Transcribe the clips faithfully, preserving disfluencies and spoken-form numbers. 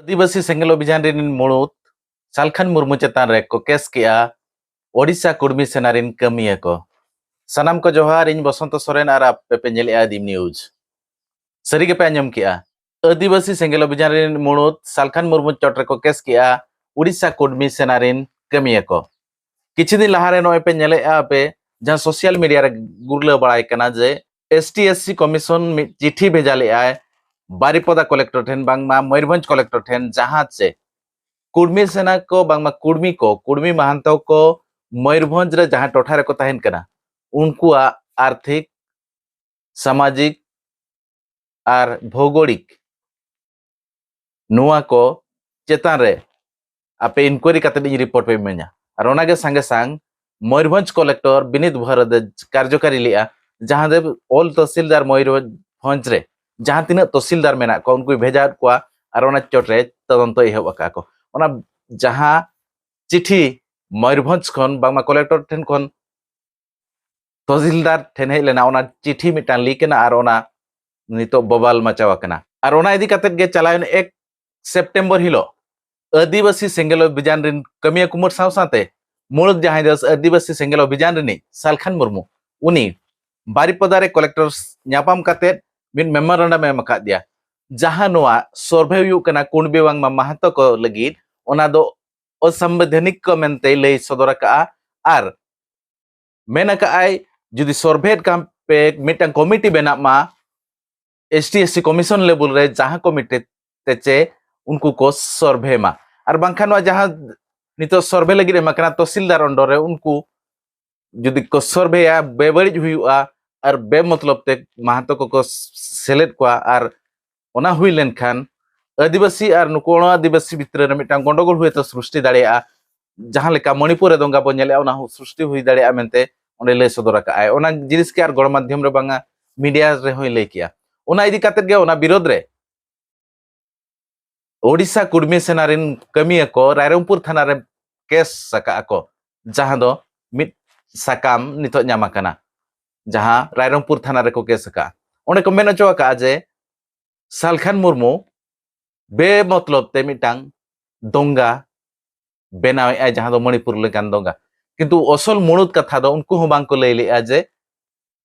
ᱟᱹᱫᱤᱵᱟᱹᱥᱤ ᱥᱮᱸᱜᱮᱞ ᱚᱵᱷᱤᱡᱟᱱ ᱨᱤᱱ ᱢᱩᱬᱩᱛ ᱥᱟᱞᱠᱷᱟᱱ ᱢᱩᱨᱢᱩ ᱪᱮᱛᱟᱱ ᱨᱮ ᱠᱚ ᱠᱮᱥ ᱠᱮᱜᱼᱟ ᱳᱰᱤᱥᱟ ᱠᱩᱲᱢᱤ ᱥᱮᱱᱟ ᱨᱤᱱ ᱠᱟᱹᱢᱤᱭᱟᱹ ᱠᱚ᱾ ᱥᱟᱱᱟᱢ ᱠᱚ ᱡᱚᱦᱟᱨ, ᱤᱧ ᱵᱚᱥᱚᱱᱛᱚ ᱥᱚᱨᱮᱱ ᱟᱨ ᱟᱯᱮ ᱯᱮ ᱧᱮᱞᱮᱜᱼᱟ ᱫᱤᱢ ᱱᱤᱭᱩᱡᱽ᱾ ᱥᱟᱹᱨᱤ ᱜᱮᱯᱮ ᱟᱸᱡᱚᱢ ᱠᱮᱜᱼᱟ, ᱟᱹᱫᱤᱵᱟᱹᱥᱤ ᱥᱮᱸᱜᱮᱞ ᱚᱵᱷᱤᱡᱟᱱ ᱨᱤᱱ ᱢᱩᱬᱩᱛ ᱥᱟᱞᱠᱷᱟᱱ ᱢᱩᱨᱢᱩ ᱪᱚᱴ ᱨᱮᱠᱚ ᱠᱮᱥ ᱠᱮᱜᱼᱟ ᱳᱰᱤᱥᱟ ᱠᱩᱲᱢᱤ ᱥᱮᱱᱟ ᱨᱤᱱ ᱠᱟᱹᱢᱤᱭᱟᱹ ᱠᱚ᱾ ᱠᱤᱪᱷᱩ ᱫᱤᱱ ᱞᱟᱦᱟᱨᱮ ᱱᱚᱜᱼᱚᱭ ᱯᱮ ᱧᱮᱞᱮᱜᱼᱟ ᱯᱮ, ᱡᱟᱦᱟᱸ ᱥᱳᱥᱟᱞ ᱢᱤᱰᱤᱭᱟ ᱨᱮ ᱜᱩᱨᱞᱟᱹᱣ ᱵᱟᱲᱟᱭ ᱠᱟᱱᱟ ᱡᱮ S T S C commission ᱢᱤᱫ ᱪᱤᱴᱷᱤ ᱵᱷᱮᱡᱟ ᱞᱮᱜᱼᱟᱭ ᱵᱟᱨᱤᱯᱚᱫᱟ ᱠᱚᱞᱮᱠᱴᱚᱨ ᱴᱷᱮᱱ, ᱵᱟᱝᱢᱟ ᱢᱚᱭᱩᱨᱵᱷᱚᱸᱡᱽ ᱠᱚᱞᱮᱠᱴᱚᱨ ᱴᱷᱮᱱ, ᱡᱟᱦᱟᱸ ᱪᱮ ᱠᱩᱲᱢᱤ ᱥᱮᱱᱟ ᱠᱚ, ᱵᱟᱝᱢᱟ ᱠᱩᱲᱢᱤ ᱠᱚ, ᱠᱩᱲᱢᱤ ᱢᱟᱦᱟᱱᱛᱚ ᱠᱚ ᱢᱚᱭᱩᱨᱵᱷᱚᱸᱡᱽ ᱨᱮ ᱡᱟᱦᱟᱸ ᱴᱚᱴᱷᱟ ᱨᱮᱠᱚ ᱛᱟᱦᱮᱱ ᱠᱟᱱᱟ, ᱩᱱᱠᱩᱣᱟᱜ ᱟᱨᱛᱷᱤᱠ, ᱥᱟᱢᱟᱡᱤᱠ ᱟᱨ ᱵᱷᱳᱜᱳᱞᱤᱠ ᱱᱚᱣᱟ ᱠᱚ ᱪᱮᱛᱟᱱ ᱨᱮ ᱟᱯᱮ ᱤᱱᱠᱩᱭᱟᱨᱤ ᱠᱟᱛᱮ ᱤᱧ ᱨᱤᱯᱳᱨᱴ ᱯᱮ ᱤᱢᱟᱹᱧᱟ᱾ ᱟᱨ ᱚᱱᱟᱜᱮ ᱥᱟᱸᱜᱮ ᱥᱟᱝ ᱢᱚᱭᱩᱨᱵᱷᱚᱸᱡᱽ ᱠᱚᱞᱮᱠᱴᱚᱨ ᱵᱤᱱᱤᱛ ᱵᱷᱚᱨᱚᱫ ᱮ ᱠᱟᱨᱡᱚᱠᱟᱨᱤ ᱞᱮᱜᱼᱟ, ᱡᱟᱦᱟᱸ ᱫᱚ ᱚᱞ ᱛᱚᱦᱥᱤᱞᱫᱟᱨ ᱢᱚᱭᱩᱨᱵᱷᱚᱸᱡᱽ ᱨᱮ ᱡᱟᱦᱟᱸ ᱛᱤᱱᱟᱹᱜ ᱛᱚᱦᱥᱤᱞᱫᱟᱨ ᱢᱮᱱᱟᱜ ᱠᱚᱣᱟ, ᱩᱱᱠᱩᱭ ᱵᱷᱮᱡᱟᱣᱟᱫ ᱠᱚᱣᱟ ᱟᱨ ᱚᱱᱟ ᱪᱚᱴ ᱨᱮ ᱛᱚᱫᱚᱱᱛᱚ ᱮᱦᱚᱵ ᱟᱠᱟᱫ ᱠᱚ᱾ ᱚᱱᱟ ᱡᱟᱦᱟᱸ ᱪᱤᱴᱷᱤ ᱢᱚᱭᱩᱨᱵᱷᱚᱸᱡᱽ ᱠᱷᱚᱱ, ᱵᱟᱝᱢᱟ ᱠᱚᱞᱮᱠᱴᱚᱨ ᱴᱷᱮᱱ ᱠᱷᱚᱱ ᱛᱚᱦᱥᱤᱞᱫᱟᱨ ᱴᱷᱮᱱ ᱦᱮᱡ ᱞᱮᱱᱟ, ᱚᱱᱟ ᱪᱤᱴᱷᱤ ᱢᱤᱫᱴᱟᱝ ᱞᱤᱠ ᱮᱱᱟ ᱟᱨ ᱚᱱᱟ ᱱᱤᱛᱚᱜ ᱵᱚᱵᱟᱞ ᱢᱟᱪᱟᱣ ᱟᱠᱟᱱᱟ᱾ ᱟᱨ ᱚᱱᱟ ᱤᱫᱤ ᱠᱟᱛᱮᱫ ᱜᱮ ᱪᱟᱞᱟᱣᱮᱱ ᱮᱠ ᱥᱮᱯᱴᱮᱢᱵᱚᱨ ᱦᱤᱞᱳᱜ ᱟᱹᱫᱤᱵᱟᱹᱥᱤ ᱥᱮᱸᱜᱮᱞ ᱚᱵᱷᱤᱡᱟᱱ ᱨᱤᱱ ᱠᱟᱹᱢᱤᱭᱟᱹ ᱠᱩᱢᱩᱴ ᱥᱟᱶ ᱥᱟᱶᱛᱮ ᱢᱩᱬᱩᱛ ᱡᱟᱦᱟᱸᱭ ᱫᱚ ᱟᱹᱫᱤᱵᱟᱹᱥᱤ ᱥᱮᱸᱜᱮᱞ ᱚᱵᱷᱤᱡᱟᱱ ᱨᱤᱱᱤᱡ ᱥᱟᱞᱠᱷᱟᱱ ᱢᱩᱨᱢᱩ, ᱩᱱᱤ ᱵᱟᱨᱤᱯᱚᱫᱟ ᱨᱮ ᱠᱚᱞᱮᱠᱴᱚᱨ ᱧᱟᱯᱟᱢ ᱠᱟᱛᱮᱫ ᱢᱤᱫ ᱢᱮᱢᱳᱨᱮᱱᱰᱟᱢ ᱮ ᱮᱢ ᱟᱠᱟᱫ ᱫᱮᱭᱟ, ᱡᱟᱦᱟᱸ ᱱᱚᱣᱟ ᱥᱚᱨᱵᱷᱮ ᱦᱩᱭᱩᱜ ᱠᱟᱱᱟ ᱠᱩᱬᱵᱤ ᱵᱟᱝᱢᱟ ᱢᱟᱦᱟᱛᱚ ᱠᱚ ᱞᱟᱹᱜᱤᱫ, ᱚᱱᱟ ᱫᱚ ᱚᱥᱟᱢᱵᱤᱫᱷᱟᱱᱤᱠ ᱠᱚ ᱢᱮᱱᱛᱮᱭ ᱞᱟᱹᱭ ᱥᱚᱫᱚᱨ ᱟᱠᱟᱫᱼᱟ᱾ ᱟᱨ ᱢᱮᱱ ᱟᱠᱟᱫᱼᱟᱭ, ᱡᱩᱫᱤ ᱥᱚᱨᱵᱷᱮᱭᱮᱫ ᱠᱟᱱ ᱯᱮ, ᱢᱤᱫᱴᱟᱝ ᱠᱚᱢᱤᱴᱤ ᱵᱮᱱᱟᱜ ᱢᱟ S T S C commission ᱞᱮᱵᱮᱞ ᱨᱮ, ᱡᱟᱦᱟᱸ ᱠᱚᱢᱤᱴᱤ ᱛᱮ ᱪᱮ ᱩᱱᱠᱩ ᱠᱚ ᱥᱚᱨᱵᱷᱮ ᱢᱟ᱾ ᱟᱨ ᱵᱟᱝᱠᱷᱟᱱ ᱱᱚᱣᱟ ᱡᱟᱦᱟᱸ ᱱᱤᱛᱚᱜ ᱥᱚᱨᱵᱷᱮ ᱞᱟᱹᱜᱤᱫ ᱮᱢ ᱟᱠᱟᱱᱟ ᱛᱚᱦᱥᱤᱞᱫᱟᱨ ᱚᱱᱰᱚᱨ ᱨᱮ, ᱩᱱᱠᱩ ᱡᱩᱫᱤ ᱠᱚ ᱥᱚᱨᱵᱷᱮᱭᱟ, ᱵᱮᱵᱟᱹᱲᱤᱡ ᱦᱩᱭᱩᱜᱼᱟ ᱟᱨ ᱵᱮᱢᱚᱛᱞᱚᱵ ᱛᱮ ᱢᱟᱦᱟᱛᱚ ᱠᱚᱠᱚ ᱥᱮᱞᱮᱫ ᱠᱚᱣᱟ᱾ ᱟᱨ ᱚᱱᱟ ᱦᱩᱭ ᱞᱮᱱᱠᱷᱟᱱ ᱟᱹᱫᱤᱵᱟᱹᱥᱤ ᱟᱨ ᱱᱩᱠᱩ ᱚᱱᱟ ᱟᱹᱫᱤᱵᱟᱹᱥᱤ ᱵᱷᱤᱛᱨᱤ ᱨᱮ ᱢᱤᱫᱴᱟᱝ ᱜᱚᱱᱰᱚᱜᱳᱞ ᱦᱩᱭᱛᱚ ᱥᱨᱤᱥᱴᱤ ᱫᱟᱲᱮᱭᱟᱜᱼᱟ᱾ ᱡᱟᱦᱟᱸ ᱞᱮᱠᱟ ᱢᱚᱱᱤᱯᱩᱨ ᱨᱮ ᱫᱚᱝᱜᱟ ᱵᱚᱱ ᱧᱮᱞᱮᱜᱼᱟ, ᱚᱱᱟ ᱦᱚᱸ ᱥᱨᱤᱥᱴᱤ ᱦᱩᱭ ᱫᱟᱲᱮᱭᱟᱜᱼᱟ ᱢᱮᱱᱛᱮ ᱚᱸᱰᱮ ᱞᱟᱹᱭ ᱥᱚᱫᱚᱨ ᱟᱠᱟᱫᱼᱟᱭ᱾ ᱚᱱᱟ ᱡᱤᱱᱤᱥ ᱜᱮ ᱟᱨ ᱜᱚᱱᱚᱢᱟᱫᱽᱫᱷᱚᱢ ᱨᱮ ᱵᱟᱝᱟ ᱢᱤᱰᱤᱭᱟ ᱨᱮᱦᱚᱸᱭ ᱞᱟᱹᱭ ᱠᱮᱜᱼᱟ᱾ ᱚᱱᱟ ᱤᱫᱤ ᱠᱟᱛᱮᱫ ᱜᱮ, ᱚᱱᱟ ᱵᱤᱨᱳᱫᱷ ᱨᱮ ᱳᱰᱤᱥᱟ ᱠᱩᱲᱢᱤ ᱥᱮᱱᱟ ᱨᱮᱱ ᱠᱟᱹᱢᱤᱭᱟᱹ ᱠᱚ ᱨᱟᱭᱨᱚᱝᱯᱩᱨ ᱛᱷᱟᱱᱟ ᱨᱮ ᱠᱮᱥ ᱟᱠᱟᱫᱼᱟ ᱠᱚ, ᱡᱟᱦᱟᱸ ᱫᱚ ᱢᱤᱫ ᱥᱟᱠᱟᱢ ᱱᱤᱛᱚᱜ ᱧᱟᱢ ᱟᱠᱟᱱᱟ, ᱡᱟᱦᱟᱸ ᱨᱟᱭᱨᱚᱝᱯᱩᱨ ᱛᱷᱟᱱᱟ ᱨᱮᱠᱚ ᱠᱮᱥ ᱟᱠᱟᱫᱼᱟ᱾ ᱚᱸᱰᱮ ᱠᱚ ᱢᱮᱱ ᱦᱚᱪᱚ ᱟᱠᱟᱫᱼᱟ ᱡᱮ ᱥᱟᱞᱠᱷᱟᱱ ᱢᱩᱨᱢᱩ ᱵᱮᱢᱚᱛᱞᱚᱵ ᱛᱮ ᱢᱤᱫᱴᱟᱝ ᱫᱚᱝᱜᱟ ᱵᱮᱱᱟᱣᱮᱫᱼᱟᱭ, ᱡᱟᱦᱟᱸ ᱫᱚ ᱢᱚᱬᱤᱯᱩᱨ ᱞᱮᱠᱟᱱ ᱫᱚᱝᱜᱟ᱾ ᱠᱤᱱᱛᱩ ᱚᱥᱚᱞ ᱢᱩᱲᱩᱫ ᱠᱟᱛᱷᱟ ᱫᱚ ᱩᱱᱠᱩ ᱦᱚᱸ ᱵᱟᱝ ᱠᱚ ᱞᱟᱹᱭ ᱞᱮᱫᱼᱟ ᱡᱮ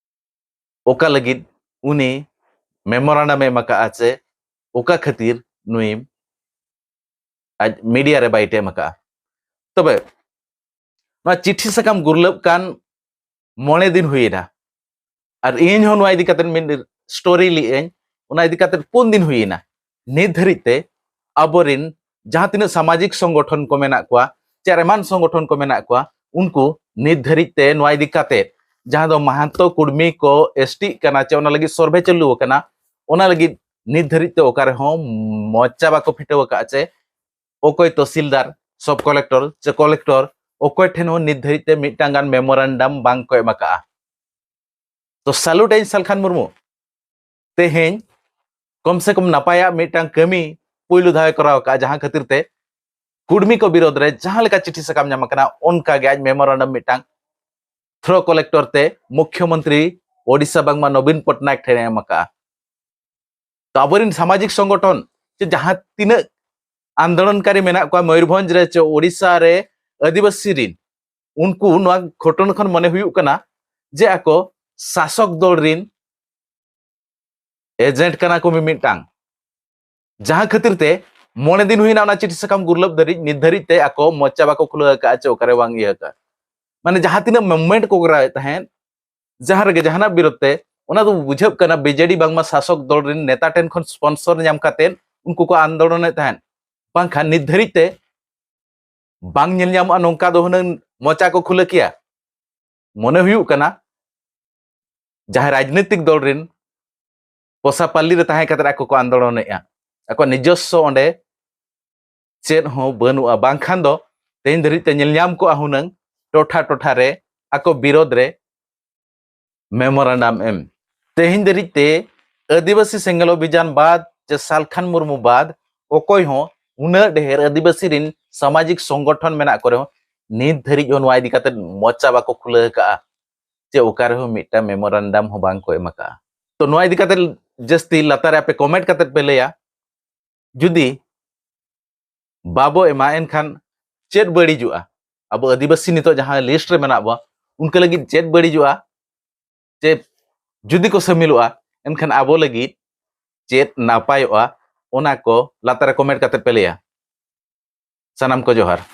ᱚᱠᱟ ᱞᱟᱹᱜᱤᱫ ᱩᱱᱤ ᱢᱮᱢᱳᱨᱟᱱᱰᱟᱢ ᱮ ᱮᱢ ᱟᱠᱟᱫᱼᱟ ᱥᱮ ᱚᱠᱟ ᱠᱷᱟᱹᱛᱤᱨ ᱱᱩᱭ ᱟᱡ ᱢᱤᱰᱤᱭᱟ ᱨᱮ ᱵᱟᱭᱤᱴ ᱮ ᱮᱢ ᱟᱠᱟᱫᱼᱟ᱾ ᱛᱚᱵᱮ ᱱᱚᱣᱟ ᱪᱤᱴᱷᱤ ᱥᱟᱠᱟᱢ ᱜᱩᱨᱞᱟᱹᱵ ᱠᱟᱱ ᱢᱚᱬᱮ ᱫᱤᱱ ᱦᱩᱭᱮᱱᱟ, ᱟᱨ ᱤᱧ ᱦᱚᱸ ᱱᱚᱣᱟ ᱤᱫᱤ ᱠᱟᱛᱮ ᱢᱤᱫ ᱥᱴᱳᱨᱤ ᱞᱮᱫ ᱟᱹᱧ, ᱚᱱᱟ ᱤᱫᱤ ᱠᱟᱛᱮ ᱯᱩᱱ ᱫᱤᱱ ᱦᱩᱭᱮᱱᱟ᱾ ᱱᱤᱛ ᱫᱷᱟᱹᱨᱤᱡ ᱛᱮ ᱟᱵᱚᱨᱤᱱ ᱡᱟᱦᱟᱸ ᱛᱤᱱᱟᱹᱜ ᱥᱟᱢᱟᱡᱤᱠ ᱥᱚᱝᱜᱚᱴᱷᱚᱱ ᱠᱚ ᱢᱮᱱᱟᱜ ᱠᱚᱣᱟ ᱪᱮ ᱟᱨ ᱮᱢᱟᱱ ᱥᱚᱝᱜᱚᱴᱷᱚᱱ ᱠᱚ ᱢᱮᱱᱟᱜ ᱠᱚᱣᱟ, ᱩᱱᱠᱩ ᱱᱤᱛ ᱫᱷᱟᱹᱨᱤᱡ ᱛᱮ ᱱᱚᱣᱟ ᱤᱫᱤ ᱠᱟᱛᱮ ᱡᱟᱦᱟᱸ ᱫᱚ ᱢᱟᱦᱟᱱᱛᱚ ᱠᱩᱲᱢᱤ ᱠᱚ ᱮᱥᱴᱤᱜ ᱠᱟᱱᱟ ᱪᱮ ᱚᱱᱟ ᱞᱟᱹᱜᱤᱫ ᱥᱚᱨᱵᱷᱮ ᱪᱟᱹᱞᱩ ᱟᱠᱟᱱᱟ, ᱚᱱᱟ ᱞᱟᱹᱜᱤᱫ ᱱᱤᱛ ᱫᱷᱟᱹᱨᱤᱡ ᱛᱮ ᱚᱠᱟ ᱨᱮᱦᱚᱸ ᱢᱚᱪᱟ ᱵᱟᱠᱚ ᱯᱷᱤᱴᱟᱹᱣ ᱟᱠᱟᱫᱼᱟ ᱪᱮ ᱚᱠᱚᱭ ᱛᱚᱦᱥᱤᱞᱫᱟᱨ, ᱥᱚᱵ ᱠᱚᱞᱮᱠᱴᱚᱨ ᱪᱮ ᱠᱚᱞᱮᱠᱴᱚᱨ ᱚᱠᱚᱭ ᱴᱷᱮᱱ ᱦᱚᱸ ᱱᱤᱛ ᱫᱷᱟᱹᱨᱤᱡ ᱛᱮ ᱢᱤᱫᱴᱟᱝ ᱜᱟᱱ ᱢᱮᱢᱳᱨᱟᱱᱰᱟᱢ ᱵᱟᱝ ᱠᱚ ᱮᱢ ᱟᱠᱟᱫᱼᱟ᱾ ᱛᱚ ᱥᱟᱞᱩᱴ ᱟᱹᱧ ᱥᱟᱞᱠᱷᱟᱱ ᱢᱩᱨᱢᱩ, ᱛᱮᱦᱮᱧ ᱠᱚᱢ ᱥᱮ ᱠᱚᱢ ᱱᱟᱯᱟᱭᱟᱜ ᱢᱤᱫᱴᱟᱝ ᱠᱟᱹᱢᱤ ᱯᱩᱭᱞᱩ ᱫᱷᱟᱣ ᱮ ᱠᱚᱨᱟᱣ ᱟᱠᱟᱫᱼᱟ, ᱡᱟᱦᱟᱸ ᱠᱷᱟᱹᱛᱤᱨ ᱛᱮ ᱠᱩᱲᱢᱤ ᱠᱚ ᱵᱤᱨᱳᱫᱷ ᱨᱮ ᱡᱟᱦᱟᱸ ᱞᱮᱠᱟ ᱪᱤᱴᱷᱤ ᱥᱟᱠᱟᱢ ᱧᱟᱢ ᱟᱠᱟᱱᱟ, ᱚᱱᱠᱟ ᱜᱮ ᱟᱡ ᱢᱮᱢᱳᱨᱟᱱᱰᱟᱢ ᱢᱤᱫᱴᱟᱝ ᱛᱷᱨᱳ ᱠᱚᱞᱮᱠᱴᱚᱨ ᱛᱮ ᱢᱩᱠᱷᱭᱚᱢᱚᱱᱛᱨᱤ ᱳᱰᱤᱥᱟ ᱵᱟᱝᱢᱟ ᱱᱚᱵᱤᱱ ᱯᱚᱴᱱᱟᱭᱮᱠ ᱴᱷᱮᱱ ᱮ ᱮᱢ ᱟᱠᱟᱫᱼᱟ᱾ ᱛᱚ ᱟᱵᱚᱨᱮᱱ ᱥᱟᱢᱟᱡᱤᱠ ᱥᱚᱝᱜᱚᱴᱷᱚᱱ ᱪᱮ ᱡᱟᱦᱟᱸ ᱛᱤᱱᱟᱹᱜ ᱟᱱᱫᱳᱞᱚᱱᱠᱟᱨᱤ ᱢᱮᱱᱟᱜ ᱠᱚᱣᱟ ᱢᱚᱭᱩᱨᱵᱷᱚᱸᱡᱽ ᱨᱮ ᱪᱮ ᱳᱰᱤᱥᱟ ᱨᱮ ᱟᱹᱫᱤᱵᱟᱹᱥᱤ ᱨᱤᱱ, ᱩᱱᱠᱩ ᱱᱚᱣᱟ ᱜᱷᱚᱴᱚᱱ ᱠᱷᱚᱱ ᱢᱚᱱᱮ ᱦᱩᱭᱩᱜ ᱠᱟᱱᱟ ᱡᱮ ᱟᱠᱚ ᱥᱟᱥᱚᱠ ᱫᱚᱞ ᱨᱤᱱ ᱮᱡᱮᱱᱴ ᱠᱟᱱᱟ ᱠᱚ ᱢᱤᱢᱤᱫᱴᱟᱝ, ᱡᱟᱦᱟᱸ ᱠᱷᱟᱹᱛᱤᱨ ᱛᱮ ᱢᱚᱬᱮ ᱫᱤᱱ ᱦᱩᱭᱱᱟ ᱚᱱᱟ ᱪᱤᱴᱷᱤ ᱥᱟᱠᱟᱢ ᱜᱩᱨᱞᱟᱹᱵ ᱫᱷᱟᱹᱨᱤᱡ, ᱱᱤᱛ ᱫᱷᱟᱹᱨᱤᱡ ᱛᱮ ᱟᱠᱚ ᱢᱚᱪᱟ ᱵᱟᱠᱚ ᱠᱷᱩᱞᱟᱹᱣ ᱟᱠᱟᱫᱼᱟ ᱪᱮ ᱚᱠᱟᱨᱮ ᱵᱟᱝ ᱤᱭᱟᱹ ᱟᱠᱟᱫᱼᱟ᱾ ᱢᱟᱱᱮ ᱡᱟᱦᱟᱸ ᱛᱤᱱᱟᱹᱜ ᱢᱩᱵᱷᱢᱮᱱᱴ ᱠᱚ ᱠᱚᱨᱟᱣᱮᱫ ᱛᱟᱦᱮᱸᱫ, ᱡᱟᱦᱟᱸ ᱨᱮᱜᱮ ᱡᱟᱦᱟᱱᱟᱜ ᱵᱤᱨᱳᱫᱷ ᱛᱮ, ᱚᱱᱟ ᱫᱚ ᱵᱩᱡᱷᱟᱹᱜ ᱠᱟᱱᱟ ᱵᱤᱡᱮᱰᱤ ᱵᱟᱝᱢᱟ ᱥᱟᱥᱚᱠ ᱫᱚᱞ ᱨᱮᱱ ᱱᱮᱛᱟ ᱴᱷᱮᱱ ᱠᱷᱚᱱ ᱥᱯᱚᱱᱥᱚᱨ ᱧᱟᱢ ᱠᱟᱛᱮᱫ ᱩᱱᱠᱩ ᱠᱚ ᱟᱱᱫᱳᱞᱚᱱᱮᱫ ᱛᱟᱦᱮᱸᱫ, ᱵᱟᱝᱠᱷᱟᱱ ᱱᱤᱛ ᱫᱷᱟᱹᱨᱤᱡ ᱛᱮ ᱵᱟᱝ ᱧᱮᱞ ᱧᱟᱢᱚᱜᱼᱟ ᱱᱚᱝᱠᱟ ᱫᱚ ᱦᱩᱱᱟᱹᱝ ᱢᱚᱪᱟ ᱠᱚ ᱠᱷᱩᱞᱟᱹ ᱠᱮᱭᱟ᱾ ᱢᱚᱱᱮ ᱦᱩᱭᱩᱜ ᱠᱟᱱᱟ ᱡᱟᱦᱟᱸᱭ ᱨᱟᱡᱽᱱᱤᱛᱤᱠ ᱫᱚᱞ ᱨᱮᱱ ᱯᱚᱥᱟᱯᱟᱞᱤ ᱨᱮ ᱛᱟᱦᱮᱸ ᱠᱟᱛᱮ ᱟᱠᱚ ᱠᱚ ᱟᱱᱫᱳᱞᱚᱱᱮᱫᱼᱟ, ᱟᱠᱚᱣᱟᱜ ᱱᱤᱡᱚᱥᱥᱚ ᱚᱸᱰᱮ ᱪᱮᱫ ᱦᱚᱸ ᱵᱟᱹᱱᱩᱜᱼᱟ, ᱵᱟᱝᱠᱷᱟᱱ ᱫᱚ ᱛᱮᱦᱮᱧ ᱫᱷᱟᱹᱨᱤᱡ ᱛᱮ ᱧᱮᱞ ᱧᱟᱢ ᱠᱚᱜᱼᱟ ᱦᱩᱱᱟᱹᱝ ᱴᱚᱴᱷᱟ ᱴᱚᱴᱷᱟ ᱨᱮ ᱟᱠᱚ ᱵᱤᱨᱳᱫᱷ ᱨᱮ ᱢᱮᱢᱳᱨᱟᱱᱰᱟᱢ ᱮᱢ᱾ ᱛᱮᱦᱮᱧ ᱫᱷᱟᱹᱨᱤᱡ ᱛᱮ ᱟᱹᱫᱤᱵᱟᱹᱥᱤ ᱥᱮᱸᱜᱮᱞ ᱚᱵᱷᱤᱡᱟᱱ ᱵᱟᱫ ᱪᱮ ᱥᱟᱞᱠᱷᱟᱱ ᱢᱩᱨᱢᱩ ᱵᱟᱫ ᱚᱠᱚᱭ ᱦᱚᱸ ᱩᱱᱟᱹᱜ ᱰᱷᱮᱨ ᱟᱹᱫᱤᱵᱟᱹᱥᱤ ᱨᱤᱱ ᱥᱟᱢᱟᱡᱤᱠ ᱥᱚᱝᱜᱚᱴᱷᱚᱱ ᱢᱮᱱᱟᱜ ᱠᱚ ᱨᱮᱦᱚᱸ ᱱᱤᱛ ᱫᱷᱟᱹᱨᱤᱡ ᱦᱚᱸ ᱱᱚᱣᱟ ᱤᱫᱤ ᱠᱟᱛᱮ ᱢᱚᱪᱟ ᱵᱟᱠᱚ ᱠᱷᱩᱞᱟᱹᱣ ᱟᱠᱟᱫᱼᱟ, ᱪᱮ ᱚᱠᱟ ᱨᱮᱦᱚᱸ ᱢᱤᱫᱴᱟᱝ ᱢᱮᱢᱳᱨᱟᱱᱰᱟᱢ ᱦᱚᱸ ᱵᱟᱝ ᱠᱚ ᱮᱢ ᱟᱠᱟᱫᱼᱟ᱾ ᱛᱚ ᱱᱚᱣᱟ ᱤᱫᱤ ᱠᱟᱛᱮ ᱡᱟᱹᱥᱛᱤ ᱞᱟᱛᱟᱨ ᱨᱮ ᱟᱯᱮ ᱠᱚᱢᱮᱱᱴ ᱠᱟᱛᱮ ᱯᱮ ᱞᱟᱹᱭᱟ, ᱡᱩᱫᱤ ᱵᱟᱵᱚ ᱮᱢᱟ, ᱮᱱᱠᱷᱟᱱ ᱪᱮᱫ ᱵᱟᱹᱲᱤᱡᱚᱜᱼᱟ? ᱟᱵᱚ ᱟᱹᱫᱤᱵᱟᱹᱥᱤ ᱱᱤᱛᱚᱜ ᱡᱟᱦᱟᱸ ᱞᱤᱥᱴ ᱨᱮ ᱢᱮᱱᱟᱜ ᱵᱚ, ᱩᱱᱠᱩ ᱞᱟᱹᱜᱤᱫ ᱪᱮᱫ ᱵᱟᱹᱲᱤᱡᱚᱜᱼᱟ? ᱪᱮᱫ ᱡᱩᱫᱤ ᱠᱚ ᱥᱟᱹᱢᱤᱞᱚᱜᱼᱟ, ᱮᱱᱠᱷᱟᱱ ᱟᱵᱚ ᱞᱟᱹᱜᱤᱫ ᱪᱮᱫ ᱱᱟᱯᱟᱭᱚᱜᱼᱟ? ᱚᱱᱟ ᱠᱚ ᱞᱟᱛᱟᱨ ᱨᱮ ᱠᱚᱢᱮᱱᱴ ᱠᱟᱛᱮ ᱯᱮ ᱞᱟᱹᱭᱟ᱾ ᱥᱟᱱᱟᱢ ᱠᱚ ᱡᱚᱦᱟᱨ᱾